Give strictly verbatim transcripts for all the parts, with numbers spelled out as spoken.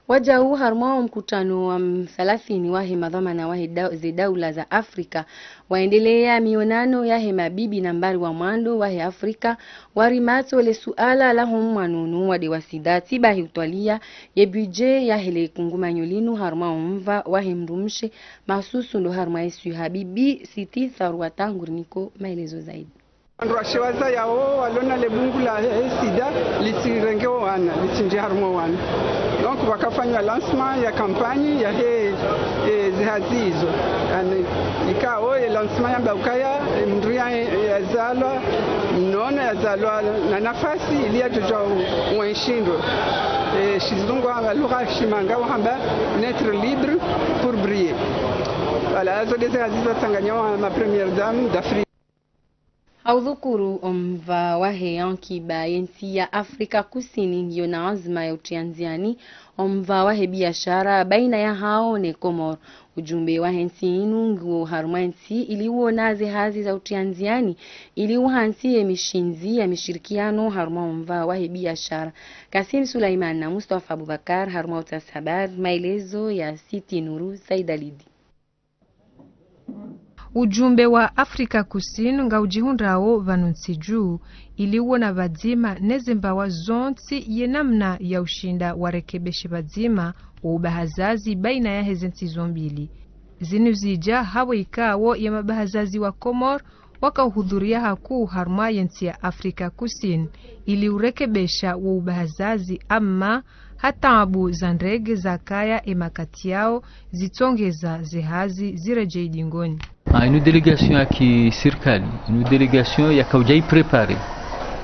Wadjau harumwa omkutano wa mthalathini wahe madhwamana wahe da-, ze daula za Afrika, waendelea mionano yahe mabibi nambari wa mwando wahe Afrika, warimatso le suala laho mwanunu wade wa sida, tsi bahi utwalia ye budget yahe le kungumanyo linu harumwa omva wahe mdrumshe, masusu ndo harumwa Yesu Habibi, Siti Tharwa Tangu riniko maelezo zaidi. Wandru washe wazayao walona le bungu la, eh, sida, litsirenge owana, litsinje harumwa owana. Donc, wakafanya lancement ya campagne yahe, eh, zihazi izo. Yani, ikao ye lancement yamba ukaya, eh, mndru ya, yazalwa, mnono yazalwa na nafasi ili yadjodja u-, uenshindwe. Eh, shizungu hamba, lugha shimanga wahamba naître libre pour briller. Voilà, azo nde zihazi zatsanganya wa ma première dame d'Afrique. Ha udhukuru omva wahe ankiba, yentsi ya Afrika Kusini ngiyo na anzima ya utria ndziani omva wahe biashara baina yahao ne Komori. Ujumbe wahe ntsi inu nguo harumwa entsi ili uona ze hazi za utria ndziani ili uhantsi ye mishindzi ya mishirikiano harumwa omva wahe biashara. Kasim Sulaiman na Mustafa Abubakar harumwa utasi habari, maelezo ya Siti Nuru Said Alidi. Ujumbe wa Afrika Kusini ngaujihundrao pvanu ntsi juu ili uona pvadzima neze mbawa zontsi ye namna ya ushinda warekebeshe pvadzima wo ubahazazi baina yaheze ntsi zo mbili. Zinu zija hapvo ikao ye mabahazazi wa Komori wakauhudhuria hakuu harumwa yentsi ya Afrika Kusini ili urekebesha wo ubahazazi, ama ha taabu za ndege zakaya emakati yao zitsongeza zehazi ziredjei dingoni. Ah, inu délégation ya kisirikali, inu délégation yakaudja iprépare,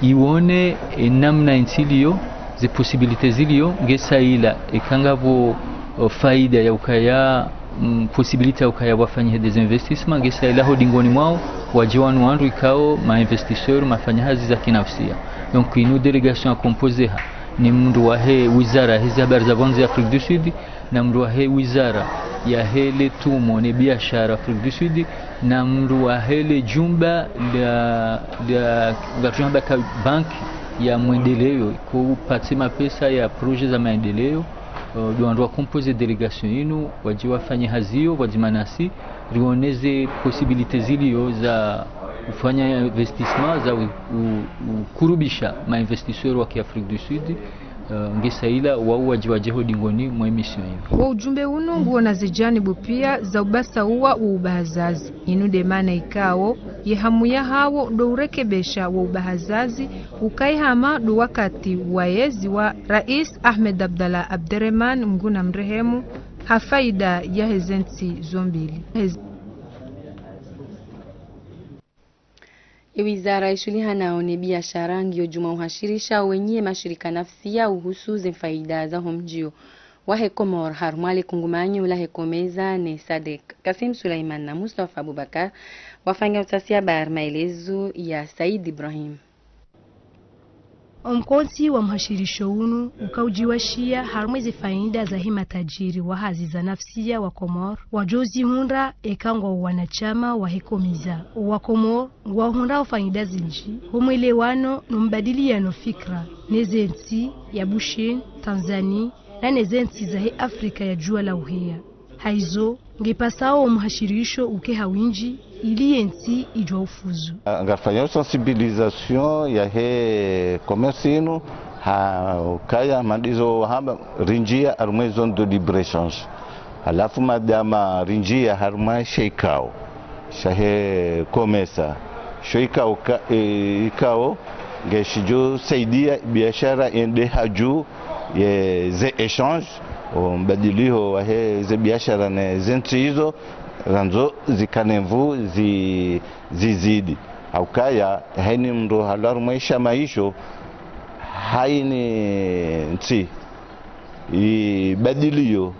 iwone, eh, namna entsi iliyo, ze possibilités ziliyo, ngesa ila, eka ngapvo, oh, faida ya ukaya, mm, possibilité ya ukaya wafanyihe des investissements, ngesa ila ho dingoni mwao, wadje wanu wandru ikao, ma investisseurs, mafanya hazi za kinafsia. Donc, inu délégation ya composé ha, ni mndru wahe wizara, hezi habari za pvondze ya Afrique du Sud, na mndru wahe wizara yahe le tumo ne biashara Afrique du Sud, na mndru wahe le jumba la, la, ngatujamba ka banki ya mwendeleo, ko upatse mapesa ya projet za maendeleo, eh, ndo wandru wa composé délégation inu, wadje wafanye hazi iyo, pvadzima nasi, rione ze possibilités ziliyo za ufanya investissement, za u, u, ukurubisha ma investisseurs wa ki Afrique du Sud, eh, ngesa ila wao wadje wadje ho dingoni mwa mission iyo. Wo ujumbe unu nguona ze janibu pia za ubasauwa wo ubahazazi. Inu nde mana ikao, ye hamu yahao ndo urekebesha wo ubahazazi, ukaye hama ndo wakati wa yezi wa Rais Ahmed Abdallah Abderemane, Mngu namrehemu, ha faida yaheze ntsi zo mbili. Hez- Ye wizara ishuhulihanao ne biashara ngiyo djuma uhashirisha wenyi ye mashirika nafsia uhusu ze mfaida zaho mdjio wahe Komori harumwa le kungumanyo lahe COMESA ne SADC. Kasim Sulaiman na Mustafa Abubakar wafanya utasi habari, maelezo ya Said Ibrahim. Omkontsi wa mhashirisho unu ukaudjiwashia harumwa ze faida zahe matajiri wa hazi za nafsia wa Komori, wadjozihundra eka ngwao wanachama wahe COMESA. Wa Komori ngwahundrao faida zindji ho mwelewano no mbadiliano fikra neze ntsi ya Bushini, Tanzania, na neze ntsi zahe Afrika ya jua la uheya. Haizo, ngipasao omhashirisho uke ha windji, ili yentsi idjua ufuzu. Ah, ngarifanyao sensibilisation yahe commerce inu, ha ukaya mandizo wahamba rinjia harumwa zone de libre-échange. Halafu madama rinjia harumwa she ikao shahe COMESA. Sho ikao ka, eh, ikao ngeshidjo saidia biashara yende ha juu, ye ze échange, o mbadiliho wahe ze biashara neze ntsi izo, randzo zikane nvu zi, zizidi. Ha ukaya, haini mndru halo harumwa isha maisho, haini ntsi ibadiliyo,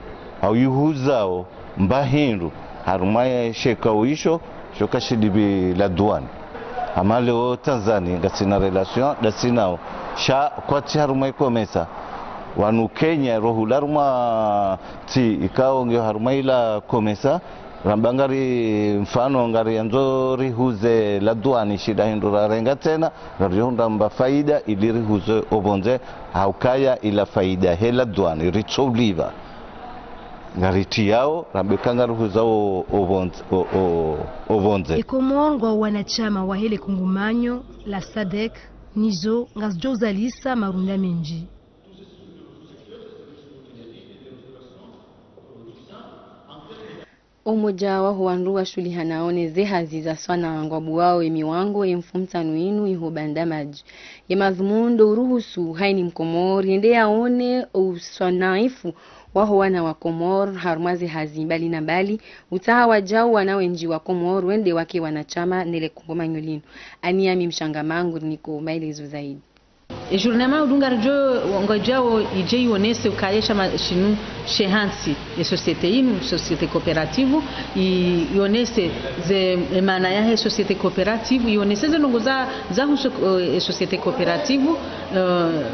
au ihuzao, mba hindru, harumwa ye she ikao isho, sho kashilipvi la douane. Hama leo Tanzania, ngasina relation, ndasi nao. Sha kwatsi harumwa i COMESA. Wanu Kenya, rohula harumwa ntsi, ikao ngiyo harumwa ila COMESA, Ramba ngari mfano ngariandzo rihuze la duani shida hindru rarenga tsena, ngaridjo hundra mba faida ili rihuze opvondze, haukaya ila faida he la duani ritsoulipva. Ngaritriyao, rambe ka ngarihuzao opvondze, o, o, opvondze. E Komori ngwa wanachama wa hele kungumanyo la sadek, nizo ngazidjo uzalisa marunda mendji. Umoja waho wandru washuhulihanao ne ze hazi za swanaa ngwabuwao ye miwango ye mfumotsanu inu iho Bandamadji. Ye madhumuni ndo uruhusu hayina Mkomori yende yaone uswanaifu waho wana wa Komori harumwa ze hazi mbali na mbali, utsaha wadjau wana wendji wa Komori wende wake wanachama ne le kungumanyo linu. Aniami Mshangamangu niko maelezo zaidi. E journée ya maudu ngaridjo, ngaridjo idje ionese ukaya e shama shinu she hantsi, e société inu, société coopérative, i, ionese ze, e maana yahe société coopérative, ionese ze ndrongoo za, za husu, eh, e société coopérative, eh,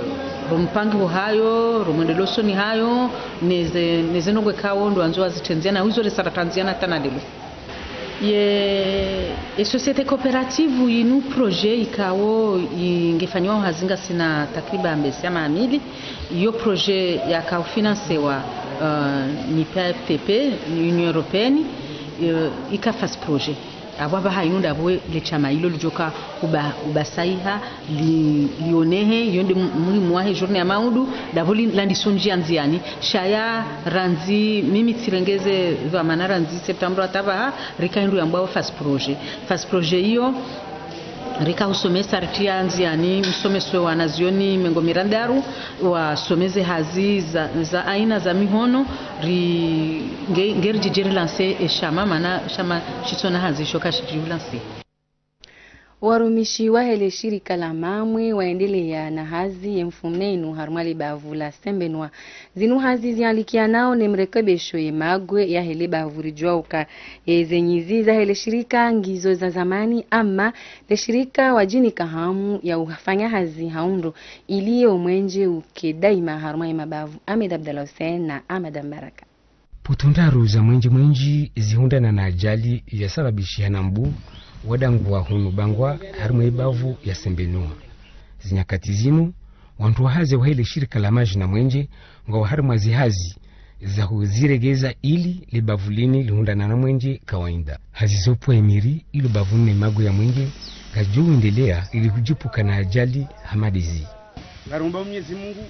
ro mpangiho hayo, ro mwendeleo usoni hayo, ne ze, ne ze ndrongoo ikao ndo wandzo wazitrendziana, wizo resa ratrandziana tana lelo. Ye, e société coopérative inu projet ikao i, ngefanyiwao hazi ngasina takriban mezi ya maha mili. Iyo projet yakao financewa, eh, ni P A F T P, ni Union Européenne, eh, ika phase projet. Apvo apvaha inu ndapvo le shama ilo lidjoka uba, ubasaiha, li, lionehe, iyo nde mu, muhimu wahe journée ya maudu, ndapvo li, landiso ndjia ndziani, sha ya randzi, mimi tsirenge ze dhwamana randzi septembre hata apvaha, rika hindru yambwao phase projet. Phase projet iyo, rika husomesa ritriya ndziani, msomeso wanazioni mengo mirandaru, wasome ze hazi za, za aina za mihono, ri, nge, nge ridjidje rilanse e shama, mana shama shitsona hazi isho kashidji ulanse. Warumishi wahe le shirika la Mamwe waendeleya na hazi ye mfumotsanu inu harumwa le bavu la Sembenwa. Zinu hazi zialikianao ne mrekebesho ye magwe yahe le bavu ridjuwa uka ye ze nyizi zahe le shirika ngizo za zamani, ama le shirika wadjinika hamu ya ufanya hazi ha undro ili ye umwenje uke daima harumwa ye mabavu. Ahmed Abdallah Hussein na Ahmada Mbaraka. Putu ndraru za mwenje mwendji zihundrana na ajali yasababishiha na mbu wadanguwa hunu Bangwa harimwa ibavu ya Sembenua. Zinyakati zinu, wandru wa hazi wahe le shirika la maji na mwenje ngwao harimwa zihazi za huziregeza ili le bavu lini lihundrane na mwenje kawaida. Hazi zopvwa emiri ilo bavuni ne magwe ya mwenje ngazidjo uendelea ili hudjipvuka na ajali hama ndezi. Ngaromba Mwenyezi Mungu,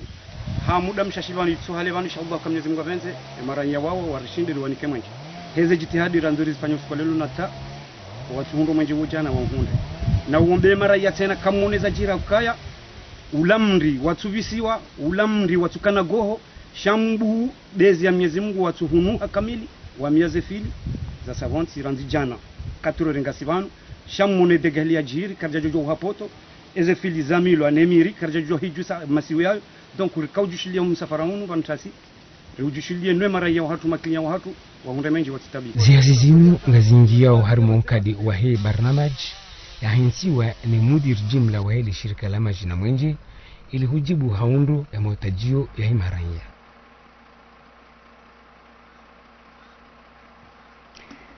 ha muda mshashi pvanu itso hale pvanu, insha Allah, ka Mwenyezi Mungu apvendze, e maranya wawo warishinde riwanike mwenje. Heze jitihadi randzo rizifanya usiku wa lelo na ta, watsuhundro mwenje wo djana wauhundre. Na uombe maranya tsena kamone zadjiri ukaya, ula mri watsupvisiwa, ula mri watsukana goho, sha mbu ndezi ya Mwenyezi Mungu watsuhunuha kamili, wamia ze fili, za savantsi randzi djana, katuro rengasi pvanu, sha mone degaheli yadjiri, karidjadjodjo uhapoto, eze fili zamilwa ne miri, karidjadjodjo hidjusa masiwe yayo. Donc, rika udjushilia msafara unu pvanu ntasi, riudjushilie nwe maranya wahatru, maklinya wahatru, wahundre mwenje watsitabi. Zihazi zinu ngazingiao harimwa nkadi wahe barnamaj yahentsiwa ne mudir jimla wahe le shirika la maji na mwenje, ili hudjibu ha undro ya mautadjio yahe maranya.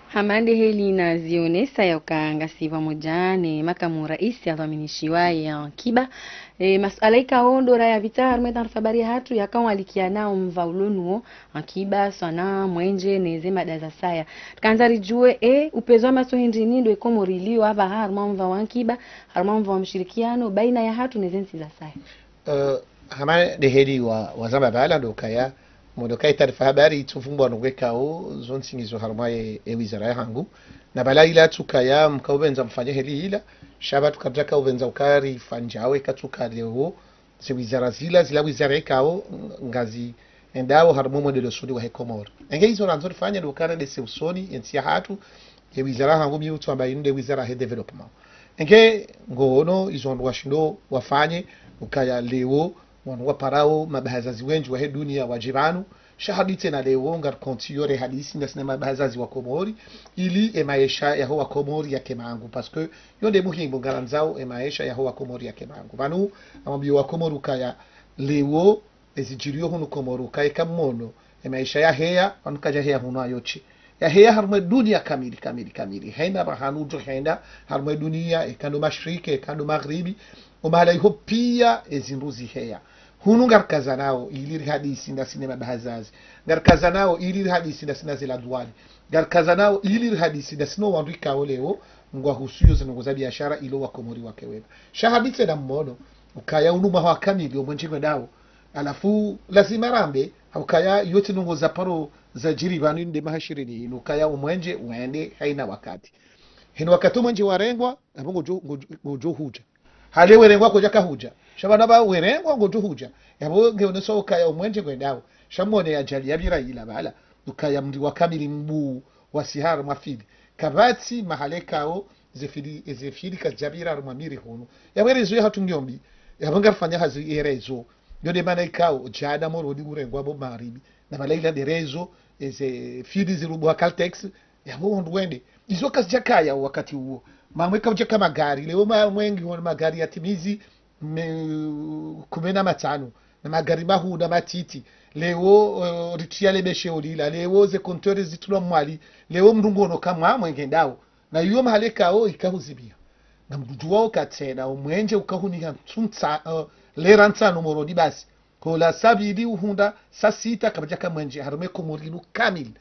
Hama ndeheli nazionesa ya uka ngasi pvamoja ne makamu raisi adhwaminishiwa ye ankiba. E, masuala ikao ndo raya pvira harumwa ye taarifa habari yahatru yakao alikiana no mva ulo nuo, ankiba, swana, mwenje, ne ze mada za saya. Rikandza ridjuwe, e, upvezo wa maso hindri ni ndo e Komori ilio apvaha harumwa mva wa ankiba, harumwa mva wa mshirikiano baina yahatru ne ze ntsi za saya. Eh, hama ndeheli wa, wazamba pvala ndo ukaya, mo ndo ukaya taarifa habari itsuvumbua ndrongoo ikao zontsi ngizo harumwa ye, ye wizara yahangu. Na pvala ila tsi ukaya mkaupvendza mfanye heli ila, sha pvatsu karidjaka upvendza ukaya rifanye we katsi uka leo, ze wizara zila, zila wizara ikao, ngazi endao harumwa mwendeleo usoni wahe Komori. Enge izo randzo rifanye ndo ukaya rendese usoni ye ntsi yahatru, ye wizara hangu mi utsuamba inu nde wizara he développement. Enge ngoono izo wandru washindo wafanye, ukaya leo, wandru waparao mabahazazi wendji wahe dunia wadje pvanu, sha hadi tsena leo, ngari konti yore hadisi ngasina mabahazazi wa Komori, ili e maesha yaho wa Komori yake mangu, parce que yo nde muhimu ngarandzao e maesha yaho wa Komori yake mangu. Pvanu, amwambio wa Komori ukaya leo, ezidjiriyo hunu Komori, ukaya eka mmono, e maesha yaheya, pvanu kadjaheya hunu ayo tsi. Yaheya harumwa dunia kamili, kamili, kamili. Hayina pvahanu udjo henda harumwa dunia, eka ndo mashariki, eka ndo magharibi, omahala iho piya ezindru ziheya. Hunu ngarikazanao ili rihadisi ndasi ne mabahazazi. Ngarikazanao ili rihadisi ndasi na ze ladwani. Ngarikazanao ili rihadisi ndasi no wandru ikao leo ngwahusuyo zindrongoo za biashara ilo Wakomori wake wema. Sha habitse na mmono ukaya unu mwaha wa kamili omwenje ngwendao. Halafu lazima rambe, ha ukaya yo tsi ndrongoo za paro zadjiri pvanu nde maha shirini inu, ukaya omwenje wende hayina wakati. Hino wakati omwenje warengwa, apvo ngodjo, ngodjo, ngodjo hudja. Hale werengwa kodjaka hudja. Sha pvanu apva werengwa ngodjo hudja. Yapvo ngeonesao ukaya omwenje ngwendao. Sha mwone ye ajali yapvira ila pvala. Ukaya mri wa kamili mbu wa sihara mwa fili. Kapvatsi mahala ikao ze fili, ze fili kazidjapvira harumwa miri hunu. Yapvo réseau yahatru ngiyo mbi. Yapvo ngarifanya hazi ye réseau. Yo nde mana ikao, djana Moroni urengwa pvo magharibi. Na pvala ila nde réseau, eze fili zirubuha Caltex, yapvo wandru wende. Izo kazidjakaya wakati uwo. Mamwe kaudjaka magari, leo mamwe ngiwo na magari ya timizi me, kume na matsanu, na magari mahuu na matiti. Leo, eh, ritriya lebeshe olila, leo ze compteur zitulwa Mwali, leo mndru ngono kamwe ngendao. Na iyo mahala ikao ikahuzibia. Na mdru djuwao katsena, omwenje ukahuniha ntsu ntsa, eh, lera ntsanu Moroni basi. Kola saa mbili uhundra saa sita kapvadjaka mwenje harumwa Komori inu kamili.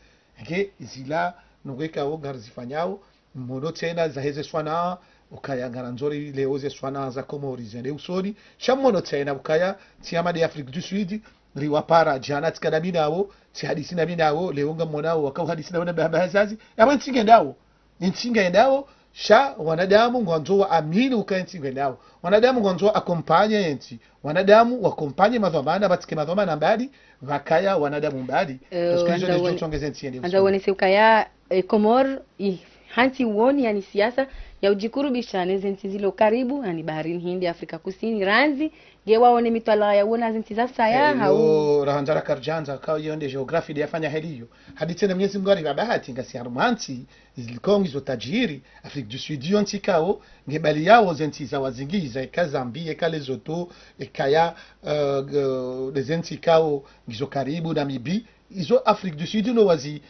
Eke zila ndrongoo ikao ngarizifanyao, mmono tsena zaheze swanaa, ukaya ngarandzo ri leo ze swanaa za Komori zende usoni. Sha mmono tsena ukaya ntsi hama nde Afrique du Sud, riwapara djana tsika nami nawo, tsihadisi nami nawo, leo ngammonao wakauhadisi nawo na bahabahazazi. Yapvo ntsi ngendao. Ntsi ngendao, sha wanadamu ngwandzo waamini ukaya ntsi ngendao. Wanadamu ngwandzo wa accompagner yentsi. Wanadamu wa accompagner madhwamana, pvatsike madhwamana mbali, pvakaya wanadamu mbali. Eh, parce que izo wandza nde wone-, zitsongeze ntsi yende wandza usoni. Wonese ukaya, eh, Komori, i, hantsi woni, yaani siasa ya udjikurubisha neze ntsi zilo karibu, yaani Baharini Hindi, Afrika Kusini, randzi, nge waone mitwalaa ya wona ze ntsi za saya, eh, hau yo rahandza rakaridjandza, kao iyo nde géographie nde yafanya heli iyo. Haditsi na Mwenyezi Mungu haripva bahati, ngasi harumwa ntsi ziliko ngizo tajiri, Afrique du Sud iyo ntsi ikao, nge bali yawo ze ntsi za wazingiza, eka Zambie, eka Lesotho, eka ya, eh, g-, nde ze ntsi ikao ngizo karibu, Namibie, izo Afrique du Sud no wazi,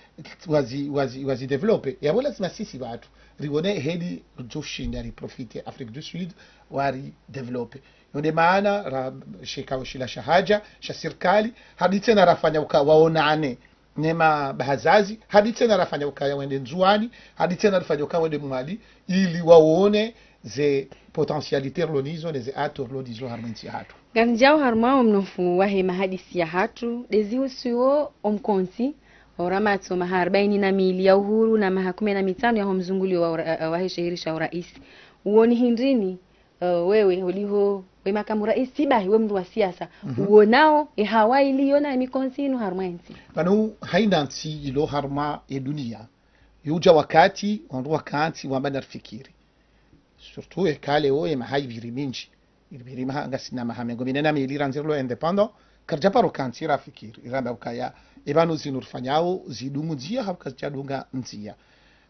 wazi, wazi, wazi développer. Yapvo lazima sisi pvatru, riwone heli ridjoshinda riprofiter Afrique du Sud, wari développer. Yo nde maana ra shikao shila sha hadja, sha sirikali, haditsi na rafanya uka waonane ne mabahazazi, haditsi na rafanya ukaya wende Ndzuwani, haditsi na rafanya ukaya wende Mwali, ili waone ze potentialité rilo nizo, ne ze atouts rilo nizo harumwa entsi yahatru. Nganidjao harumwa omnofu wahe mahadisi yahatru, nde zihusuo omkontsi, oramatso maha arbaini na mili ya uhuru na maha kume na mitsanu yaho mzungulio wa ura-, wahe shehiri sha uraisi. Uoni hindrini, eh, wewe, uliho, we makamu raisi, bahi, we mndru wa siasa. Mhm. Uonao, e hawa iliyo na emikontsi inu harumwa entsi. Pvanu hayina ntsi ilo harumwa edunia, yudja wakati, wandru wakantsi, wamba narifikiri. Surtout eka leo ye maha ipviri mindji. Ipviri maha, ngasina maha mengo mine na mili randzi rilo indépendant, karidja paro kantsi rafikiri, ramba ukaya, epvanu zinu rifanyao, zidungu ndzia, hau kazidjadunga ndzia.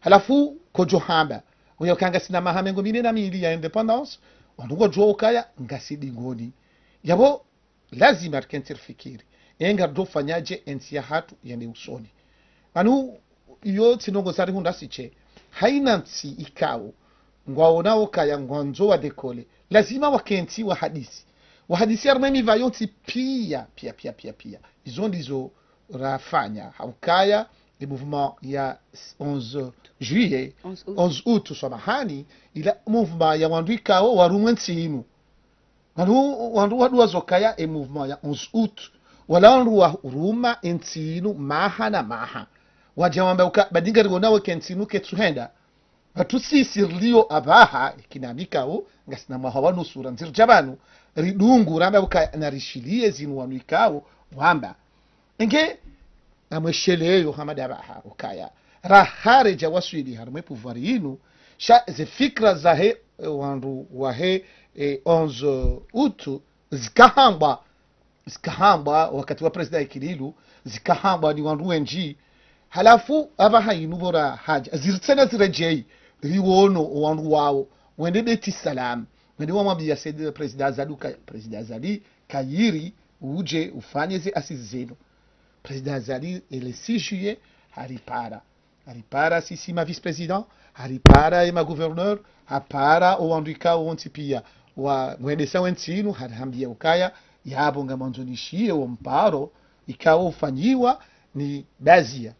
Halafu, kodjo hamba, uyo ka ngasina maha mengo mine na mili ya indépendance, wandru ngodjo ukaya, ngasi dingoni. Yapvo, lazima rikentsi rifikiri. Enga ridjofanyaje entsi yahatru yende usoni. Pvanu, iyo tsi ndrongoo zarihundra sishe. Hayina ntsi ikao, ngwaonao ukaya ngwandzo wa décoller. Lazima wakentsi wahadisi. Wahadisi harumwa emiva yontsi piya, piya, piya, piya, piya. Izo ndizo rafanya. Ha ukaya, e mouvement ya onze juillet, onze août. Onze août, samahani, ila mouvement ya wandru ikao warumwa entsi inu. Wandru, wandru waduwaza ukaya e mouvement ya onze août, wala wandru waruma entsi inu maha na maha. Wadja wamba uka, ba dinga riwona weka entsi inu ketsuhenda. Pvatsu sisi rilio apvaha, eka nami ikao, ngasina mwaha wa nusu randzi ridja pvanu, ridungu, ramba uka, narishiliye zinu wanu ikao, wamba. Enge, namwesheleyo hama nda pvaha, ukaya. Raha redja waswili harumwa e pouvoir inu, sha ze fikira zahe, eh, wandru wahe, eh, onze août, zikahambwa, zikahambwa wakati wa président Ikililou, zikahambwa ni wandru wendji. Halafu, apvaha inu pvo rahadja, ziri tsena ziredjeyi, riwono wandru wawo, wende Beit-Salam, wende wamwambiya Said, président Azali uka, président Azali, kayiri, udje, ufanye ze assises zinu. Président Azali, e le six juillet, haripara. haripara sisi ma vice-président, haripara ye ma gouverneur, hapara owandru ikao wontsi pia wa mwendesa wentsi inu, harihambia ukaya, yapvo ngamwandzo nishiye wo mparo ikao ufanyiwa ni Bazia.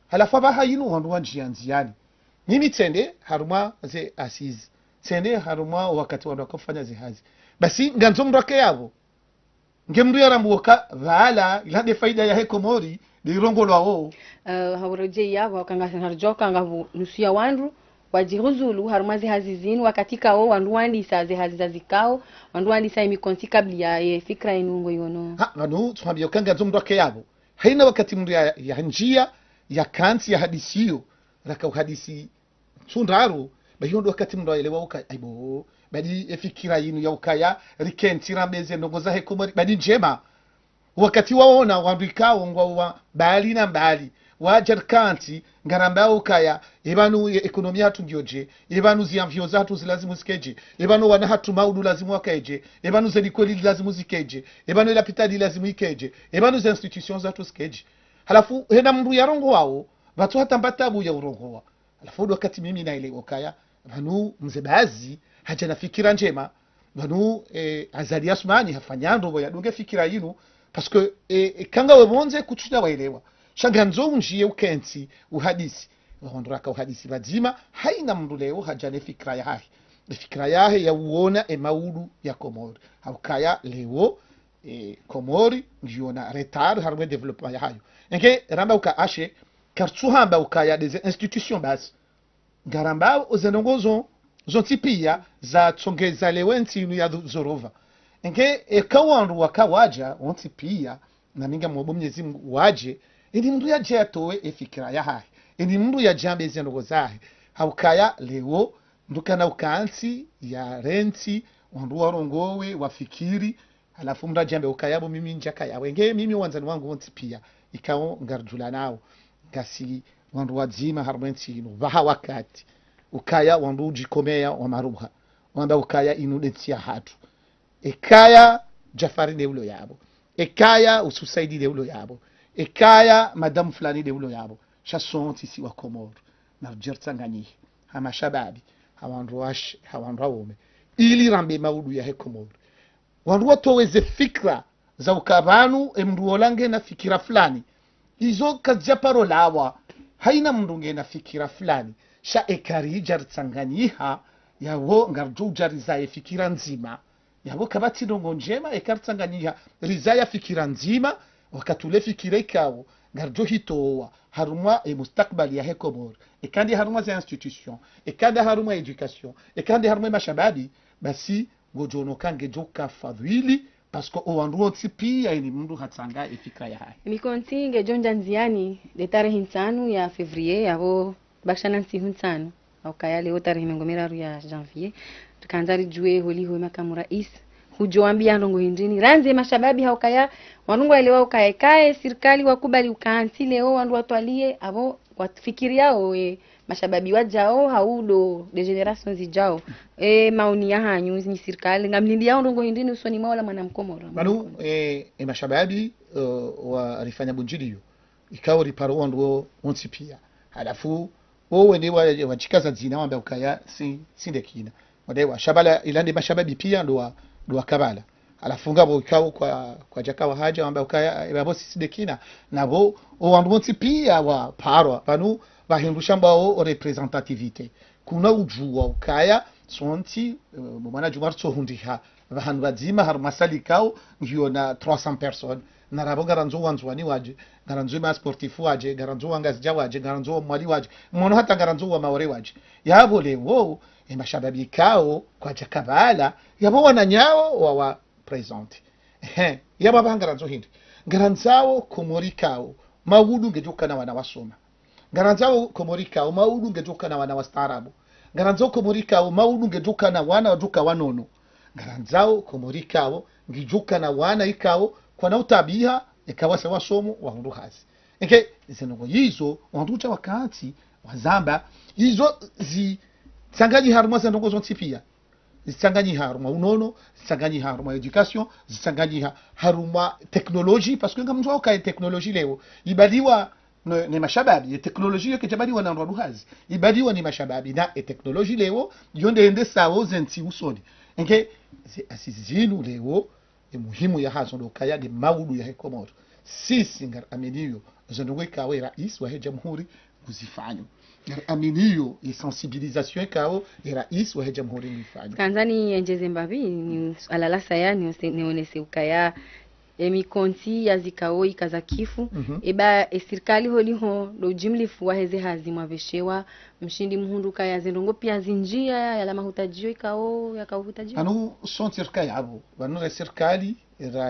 Halafu apvaha inu wandru wandjia ndziani. Mimi tsende harumwa ze assises, tsende harumwa wakati wandru wakofanya ze hazi. Basi ngandzo mndru ake yapvo. Nge mndru yarambuwa ka pvala, ila nde faida yahe Komori, nde irongolwawo. Eh, hauredjei yapvo, hauka ngasi naridjuwa uka ngapvo nusu ya wandru wadjihuzulu harumwa ze hazi zinu, wakati kao wandru wandisa ze hazi zazikao, wandru wandisa ye mikontsi kabla ye fikira inu ngoiwono. Ha, pvanu tsuhambia uka ngandzo mndru ake yapvo. Haina wakati mndru ya, yandjia, yakantsi, yahadisiyo, raka uhadisi ntsu ndraru, ba iyo ndo wakati mndru yaelewa uka, aibo, badi ye fikira inu ya ukaya rikentsi rambe ze ndrongoo zahe Komori, badi ndjema. Wakati waona wandru ikao ngwao wa mbali na mbali, wadja rikantsi, ngarambao ukaya, epvanu ye économie yahatru ngiyo dje, epvanu zi avions zahatru zilazimu zike dje, epvanu wana hatru maudu lazimu wakae dje, epvanu ze likoli lazimu zike dje, epvanu ye lapitali lazimu ike dje, epvanu ze institutions zahatru zike dje. Halafu, hena mndru yarongowao, pvatsu hata mba tabu ya urongowa. Halafu ndo wakati mimi naelewa ukaya, pvanu mze Bazi, hadja na fikira ndjema, pvanu, eh, Azali Assoumani hafanya ndrongoo yadunge fikira inu, parce que, eh, eh, ka ngawe pvondze kutsuja waelewa. Sha ngandzo undjie ukentsi, uhadisi. Wahondro raka uhadisi pvadzima, haina mndru leo hadja ne fikira yahahe. Ne fikira yahe ya uona ye maudu ya Komori. Haukaya leo, eh, Komori, ngiona retard, harumwa ye développement yahayo. Enge, ramba uka ashe, karitsuhamba ukaya nde ze institutions basi. Ngarambao ze ndrongoo zo, zontsi pia zatsongeza leo yentsi inu ya dhu-, zorova. Enge, eka wandru waka wadja, wontsi pia, na mi ngamomba Mwenyezi Mungu wadje, ili mndru yadje yatowe ye fikira yahahe. Ili mndru yadje yambe ze ndrongoo zahe. Haukaya leo, mndru kana ukantsi, yarentsi, wandru warongowe, wafikiri, halafu mndru yadje yambe ukaya bo mimi ndjakaya. Wenge mimi wandzani wangu wontsi pia, ikao ngaridjulanao. Ngasi wandru wadzima harumwa yentsi inu. Pvaha wakati. Ukaya wandru udjikomeya wa maruha. Wamba ukaya inu nde ntsi yahatru. Ekaya Djafari nde ulo yapvo. Ekaya Youssouf Saïdi nde ulo yapvo. Ekaya Madame fulani nde ulo yapvo. Sha sontsi si wa Komori. Naridje ritsanganyihe. Ha mashababi. Ha wandru washe. Ha wandru waume. Ili rambe maudu yahe Komori. Wandru watowe ze fikira za uka pvanu, ye mndru ola ngena fikira fulani. Izo kazidja paro lawa, haina mndru ngena fikira fulani. Sha eka ridja ritsanganyiha, yapvo ngaridjo udja rizaye fikira ndzima. Yapvo kapvatsi ndrongoo ndjema, eka ritsanganyiha, rizaya fikira ndzima, wakati ule fikira ikao, ngaridjo hitowa, harumwa ye mustakbali yahe Komori. Eka nde harumwa ze institutions, eka nde harumwa éducation, eka nde harumwa ye mashababi, basi, ngodjo ono ka ngedjo ka fadhwili, parce que owandru wontsi pia ili mndru hatsanga ye fikira yahahe. Mikontsi ngedjo ndja ndziani, nde tarehi ntsanu ya février, yapvo bakisha na ntsihu ntsanu. Haukaya leo tarehi mengo miraru ya janvier. Rikandza ridjuwe holiho ye makamu rais. Hudjo wambia ndrongoo hindrini. Randzi ye mashababi haukaya, wandru ngwaelewa ukaya eka ye sirikali wakubali ukantsi leo wandru watwaliye, apvo wafikiriao ye mashababi wadjao, hau ndo nde générations zidjao. E, maoni yahanyu, nyi sirikali, ngamlindiao ndrongoo hindrini usoni mwa ola mwana Mkomoro. Pvanu, e, e mashababi, e, wa rifanya bundjiliyo. Ikao riparo wandru wo, wontsi pia. Halafu, wo wende wa, wadjikaza dzina wamba ukaya, si, si nde kina. Wadewa, sha pvala ila nde mashababi pia ndo wa, ndo waka pvala. Halafu ngapvo ikao kwa, kwadjaka wahadja, wamba ukaya, e, pvapvo sisi nde kina. Na pvo, owandru wontsi pia waparwa, pvanu, pvahindru shambwao représentativité. Kuna udjuwa ukaya, sontsi, e, bo mwana Djumwa ritsohundriha, pvahanu pvadzima, harumwa salle ikao, ngiyo na trois cents personnes. Na rapvo ngarandzo wa Ndzuwani wadje, ngarandzo ma sportifs wadje, ngarandzo wa Ngazidja wadje, ngarandzo wa Mwali wadje, mwono hata ngarandzo wa Maore wadje. Yapvo leo, e mashababi ikao, kwadjaka pvala, yapvo wananyawo wa, wa présenter. Ehe, yapvo apvaha ngarandzo hindri. Ngarandzao Komori ikao, maudu ngedjo kana wana wasoma. Ngarandzao Komori ikao, maudu ngedjo kana wana wastaarabu. Ngarandzao Komori ikao, maudu ngedjo kana wana wadjo ka wanono. Ngarandzao Komori ikao, ngidjo kana wana ikao, kwana utabiha, eka wasa wasomo, wahundru hazi. Eke, ze ndrongoo yizo, wandru udja wakantsi, wazamba, izo zitsanganyiha harumwa ze ndrongoo zontsi pia. Zitsanganyiha harumwa unono, zitsanganyiha harumwa éducation, zitsanganyiha harumwa technologie, parce que ngamdjuwa ukaya technologie leo, ibaliwa no, ne mashababi, ye teknoloji yo kedjabaliwa na wandru hazi. Ibaliwa ni mashababi, na ye teknoloji leo, yo nde yendesao ze ntsi usoni. Enge, ze assises zinu leo, ye muhimu yahazo ndo ukaya nde maudu yahe Komori. Sisi ngaraminio, ze ndrongoo ikao ye rais wahe jamhuri nguzifanyo. Ngaraminio, ye sensibilisation ikao ye rais wahe jamhuri nguifanyo. Kandzani yendjeze mbapvi, ni alala saya, ni ose-, ni onese ukaya, ye mikontsi ya zikao ika za kifu, Mhm. eba ye sirikali holiho ndo ujimlifu wahe ze hazi mwapveshewa, mshindi muhundru ukaya ze ndrongoo pia zindjia, yala mahutajio ikao, yakao hutajio. Anu sontsi rika yapvo, pvanu ye sirikali, ra,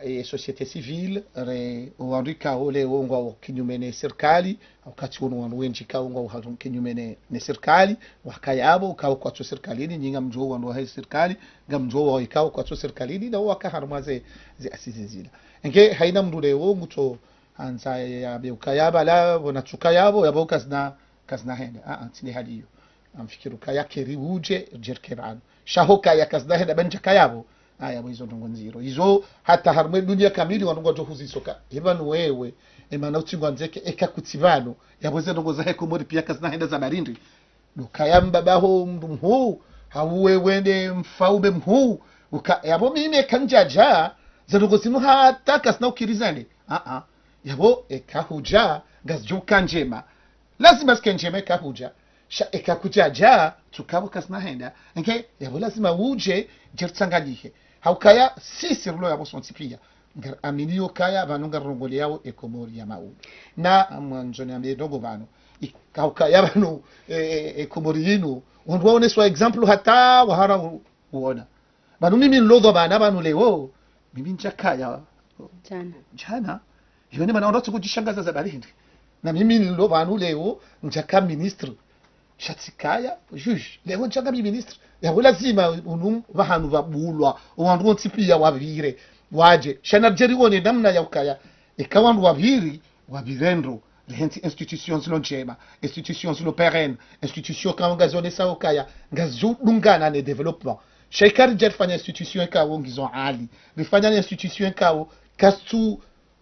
ye société civile, re, wandru ikao leo ngwao kinyume ne sirikali, wakati wunu wandru wendji ikao ngwao kinyume ne, ne sirikali, waka yapvo, ikao kwatsu sirikalini, nyi ngamdjuo wandru wahe sirikali, ngamdjuo wao ikao kwatsu sirikalini, na waka harumwa ze, ze assises zila. Enge haina mndru leo ngutso handza yambe ukaya pvala, pvo natsuka yapvo, yapvo kazina, kazina henda. Ah, ah, tsi nde hali iyo. Ngamfikiri ukaya keri udje, djerke pvanu. Sha ho kaya kazina henda bandja kaya pvo. Aya, pvo izo ndrongoo ndziro. Izo hata harumwa ye dunia kamili wandru ngwadjo huzisoka. Eba ni wewe, emana utsi ngwandzeke, eka kutsi pvanu. Yapvo ze ndrongoo zahe Komori pia kazina henda za barindi. Ndo ukaya mbabaho mndru mhuu, hau wewe nde mfaume mhuu, uka, yapvo mimi eka ndjadja, ze ndrongoo zinu hata kazina ukiri zende. Ah, ah. Yapvo eka hudja, ngazidjo uka ndjema. Lazima zike ndjema eka hudja. Sha eka kudjadja, tsuka pvo kazina henda. Enge, yapvo lazima udje, djertsanganyihe. Haukaya, sisi rilo yapvo sontsi pia. Ngaraminio ukaya, pvanu ngarirongoleyao ye Komori ya maudu. Na, mwandzoni ambe ndrongoo pvanu. I, haukaya pvanu, e, e, ye Komori yinu. Wandru waoneswa exemple hata wahara u-, uona. Pvanu mimi nilodhwa pvanu, pvanu leo. Mimi ndjakaya. Djana. Djana. Iyo ni mana wandru watsukudjishangaza za barindi. Na mimi nilodhwa pvanu leo, ndjaka ministre. Sha tsikaya, juge, leo ndjaka mi ministre. Yapvo lazima unu pvahanu pvabulwa, wandru wontsi pia wapvire, wadje. Sha naridje rione namna ya ukaya, eka wandru wapviri, wapvire ndro, rehentsi institutions zilo ndjema, institutions zilo pérennes, institutions ikao ngazionesao ukaya, ngazidungana ne développement. Sha eka ridja rifanya institution ikao ngizo hali, rifanya ne institution ikao, kazitsu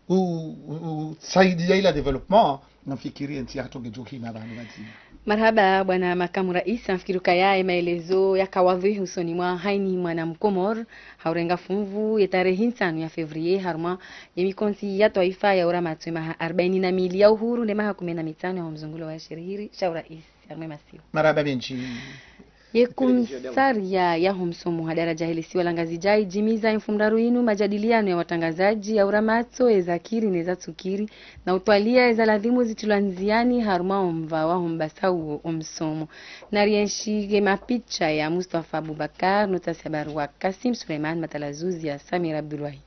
u, u, u, saidia ila développement, ngamfikiri ye ntsi yahatru ngedjo hima pvanu pvadzima. Marahaba, bwana makamu rais, ngamfikiri ukaya ye maelezo yaka wadhwihi usoni mwa haina mwana Mkomori, haurenga fumvu ye tarehi ntsanu ya février, harumwa ye mikontsi ya twaifa ya ura matso ye maha arbaini na mili ya uhuru, ne maha kume na mitsanu ya ho mzungulo wa shirihiri, sha urais, harumwa ye masiwa. Marahaba mendji. Ye komisaria ya ho msomo ha daraja he lisiwa la Ngazidja idjimiza ye mfumoraru yinu majadiliano ya watrangazadji ya ura matso ye zakiri ne zatsukiri, na utwalia ye za ladhimu zitrilwa ndziani harumwa omva wa ho mbasa uwo o msomo. Na rienshi ye mapicha ya Mustafa Abubakar, notasi habari wa Kasim Suleiman, matalazuzi ya Samir Abdullahi.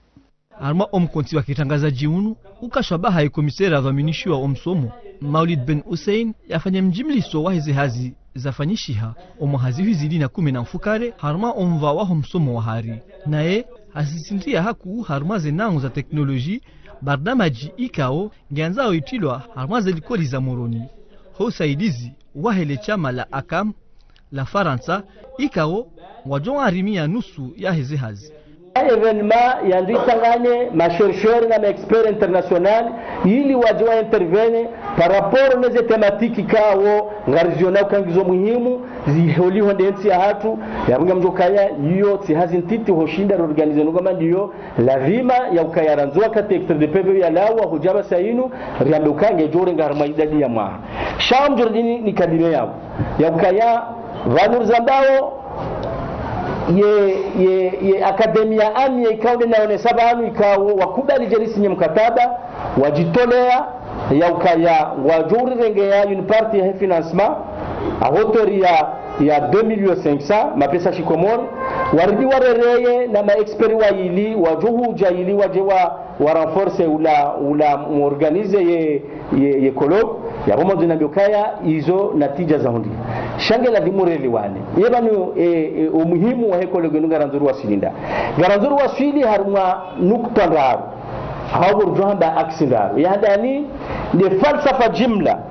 Harumwa omkontsi wa kitrangazadji unu, uka shabaha ye komisera adhwaminishiwa omsomo, Maulid Ben Hussein, yafanya mjimliso wahe ze hazi zafanyishiha omwaha zihwi zili na kume na mfukare, harumwa omva waho msomo wa hari. Naye, hasisitiza hakuu harumwa ze nango za teknoloji, barnamaji ikao, ngiandzao itrilwa harumwa ze likoli za Moroni. Ho usaidizi wahe le shama la akam, la Farantsa, ikao ngwadjo warimia nusu yahe ze hazi. Événement yandru itsanganye ma chercheurs na ma experts internationaux, ili wadje wa intervenir par rapport ne ze thématiques ikao ngarizionao uka ngizo muhimu, ziholiho nde ntsi yahatru, yapvo ngamdjo ukaya, iyo tsi hazi ntiti hoshinda ri organiser nunga mandiyo, lazima ya ukaya randzi wakati extrait de P V yalawa, hudja pvasa yinu, riambe uka ngedjo urenga harumwa idadi ya mwaha. Sha mdjordi ni, ni cabinet yapvo. Ya ukaya, pvanu rizambao, ye, ye, ye Académie ya Amiens ikao nde naonesa pvanu ikao wakubali dje risinye mkataba, wadjitolea, ya ukaya ngwadjo urirengeya une partie ya financement, à hauteur ya, ya deux millions cinq cents, mapesa shikomori, waridi warereye na ma experts wayili, wadjo hudja ili wadje wa, wa renforcer ula, ula mu organiser ye, ye, ye colloque, yapvo mwandzo nambe ukaya izo natija zahundriha. Sha nge ladhimu relewane. Ye pvanu, e, e, omuhimu wahe colloque inu ngarandzo riwaswili nda. Ngarandzo riwaswili harumwa nukta ndraru. Hau pvo ridjo hamba axe ndraru. Ya handani, nde falsafa jimla,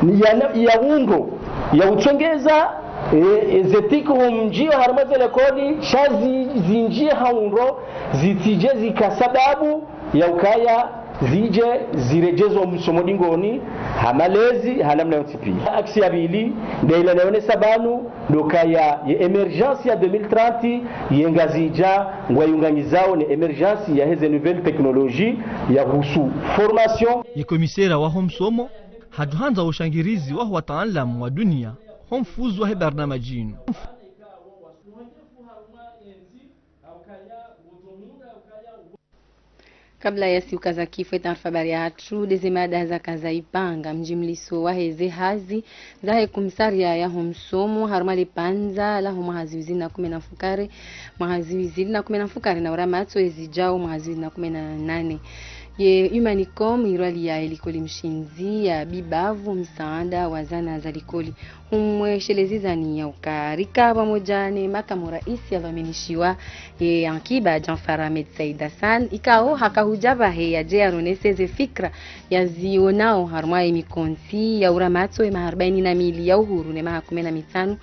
ni ya na, ya undro, ya utsongeza, e, e, ze tiki humdjio harumwa ze likoli, sha zi, zindjie ha undro, zitsidje zika sababu, ya ukaya Zidje ziredjeze omsomo dingoni, ha malezi, ha namna yontsi pia. Axe ya pvili, nde ila nayonesa pvanu, ndo ukaya ye émergence ya deux mille trente, ye Ngazidja, ngwayunganyizao ne émergence ya heze nouvelles technologies, ya husu formation. Ye komisera waho msomo, hadjuhandza ushangirizi waho wataalamu wa dunia, ho mfuzu wahe barnamaji inu. Kabla ya siuka za kifo, taarifa habari yahatru, ndeze mada zaka zaipanga, mjimliso waheze hazi zahe komisaria yaho msomo, harumwa le pvandza laho mwaha zihwi zili na kume na mfukare, mwaha zihwi zili na kume na mfukare na uramatso ezidjao mwaha zihwi zili na kume na nane. Ye Humanicom irwaliya elikoli mshindzi ya bibavu msaada wa zana za likoli. Humweshelezi zani ya uka rika pvamoja ne makamu raisi yadhwaminishiwa ye ankiba Djanfar Ahmed Said Hassan, ikao haka hudja pvahe yadje yaronese ze fikra yazionao harumwa ye mikontsi ya uramatso ye maha arbaini na mili ya uhuru ne maha kume na mitsanu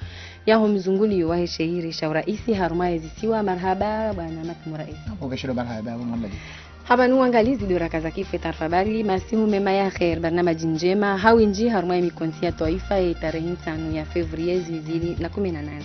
yaho mzunguliyo wahe shehiri sha uraisi harumwa ye zisiwa. Marahaba bwana makamu raisi. Upveshelo marahaba, Abu Muhammad. Hapvanu wangalizi ndo raka za kifo taarifa habari, masihu mema ya kheir, barnamaji ndjema, ha windji harumwa ye mikontsi ya twaifa ye tarehi ntsanu ya février zihwi zili na kume na nane.